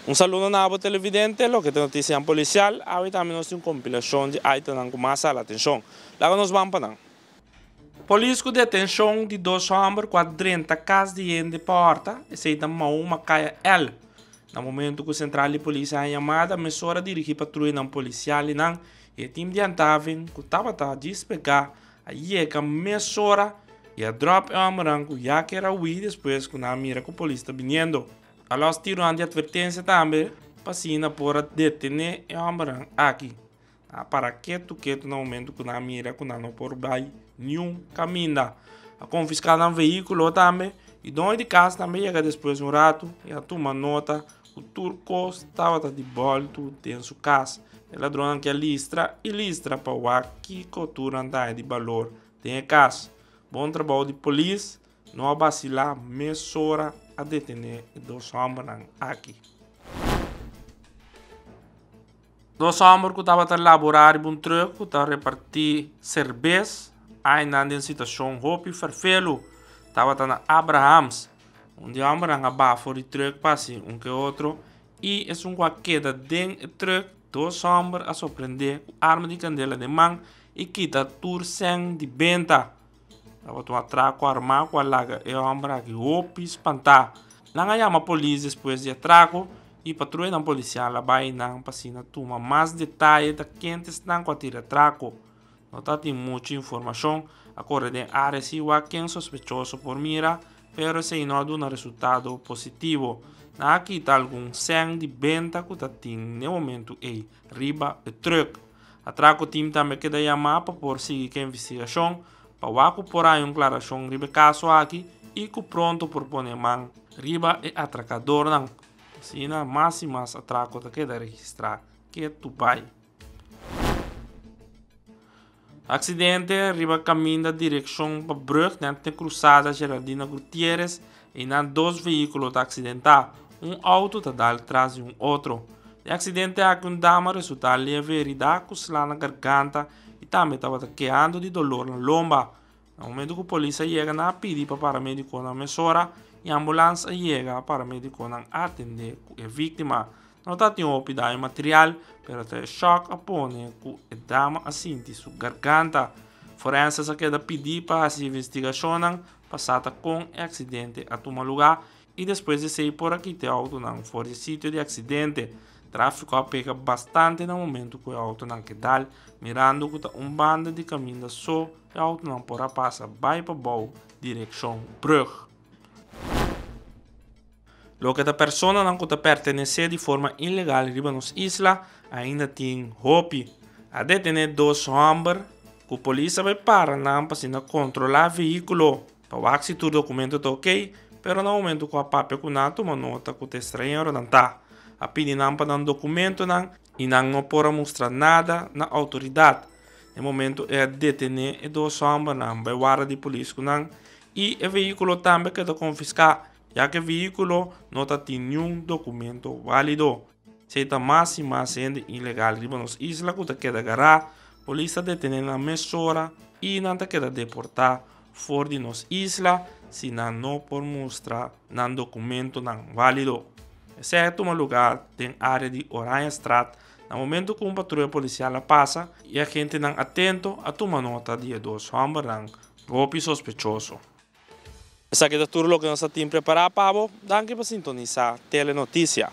Un saludo na abo televidente, loke ta noticianan policial, awe tambe nos tin un compilacion di itemnan cu mas hala atencion. Laga nos ban pa nan. Polis cu detencion di dos homber cu a drenta cas di hende pa horta, esey ta Mahoma Kaya L. Na momento cu central di polis a haña yamada, mesora a dirigi patruyanan policial y nan y e team di handhaving cu tabata djis pega a yega mesora y a drop e hombernan cu ya kier a hui despues cu nan a mira cu polis ta biniendo. A los tironan di atvertensia tambe pa asina por a detené e hòmbernan aki. Nan a para ketu ketu na momentu ku nan a mira ku nan no por bai niun kaminda. A konfiská nan vehíkulo tambe i doño di kas tambe yega despues un ratu i a tuma nota ku tur kos tabata di bòltu den su kas. E ladronnan ke a listra i listra pa wak kiko tur nan ta haña di balor den e kas. Bon trabou di polis. No a basilá, mesora a detené e dos hòmbernan aki. Dos hòmber ku tabata laborá riba un trùk ku ta repartí serbes a nan den situashon hopi ferfelu. Tabata na Abrahams. Un di e hòmbernan a baha for di trùk pa hasi un ke otro i esun ku a keda den e trùk, dos hòmber a sorprendé ku arma di kandela den man i kita tur sèn di benta. Tabata un atrako armá ku a laga e hòmber aki hopi spantá. Nan a yama polis despues di atrako i patruyanan polisial a bai nan pa asina tuma mas detaye ta kende esnan ku a tira atrako. No tatin muchu informashon a kore den área si wak ken sospechoso por mira, pero esei no a duna resultado positivo. Nan a kita algun sèn di benta ku ta tin n'e momentu ei riba e trùk. Atraco Team tambe keda yamá pa por sigui ku e investigashon pa wak ku por haña un klarashon riba e kaso aki i ku pronto por pone man riba e atrakadornan. Asina mas i mas atrako ta keda registrá ketu bai. Aksidente riba kaminda direkshon pa brùg nèt den krusada Geraldina Gutierrez, einan dos vehíkulo ta aksidentá. Un outo ta dal tras di un otro. Den aksidente aki un dama resultá leve heridá ku sla na garganta i tambe tabata kehando di dolor na lomba. Na momento ku polis a yega nan a pidi pa paramedikonan mesora i ambulans a yega paramedikonan a atendé ku e víktima. No tatin hopi daño material pero ta e shòk a pone ku e dama a sinti su garganta. Forenses a keda pidi pa hasi investigashonnan pa sa ta kon e aksidente a tuma lugá i despues di esei por a kita e outonan for di sitio di aksidente. Tráfiko a pega bastante na momentu ku e outonan ke dal, mirando ku ta un banda di kaminda so e outonan por a pasa bai pa bou direkshon brùg. Loke ta personanan ku ta pertenesé di forma ilegal riba nos isla ainda tin hopi. A detené dos hòmber ku polis a bai para nan pa asina kontrolá vehíkulo. Pa wak si tur documento ta ok, pero na momento cu a papia cu nan a tuma nota cu ta estranheronan ta. A pidi nan pa nan documentonan y nan no por a mustra nada na autoridad. Na e momento e a detene e dos hombernan bay warda di polis cu nan y e vehiculo tambe keda confisca ya cu e vehiculo no ta tin niun documento valido. Esey ta mas y mas hende ilegal riba nos isla cu ta keda gara, polis ta detene nan mesora y nan ta keda deporta for di nos isla si nan no por mustra nan documentonan valido. Esey a tuma lugar den area di Oranjestraat na momento cu un patruya policial a pasa y agentenan atento a tuma nota di e dos hombernan hopi sospechoso. Esaki ta tur loke nos a tin prepara pa bo. Danki pa sintonisa Telenoticia.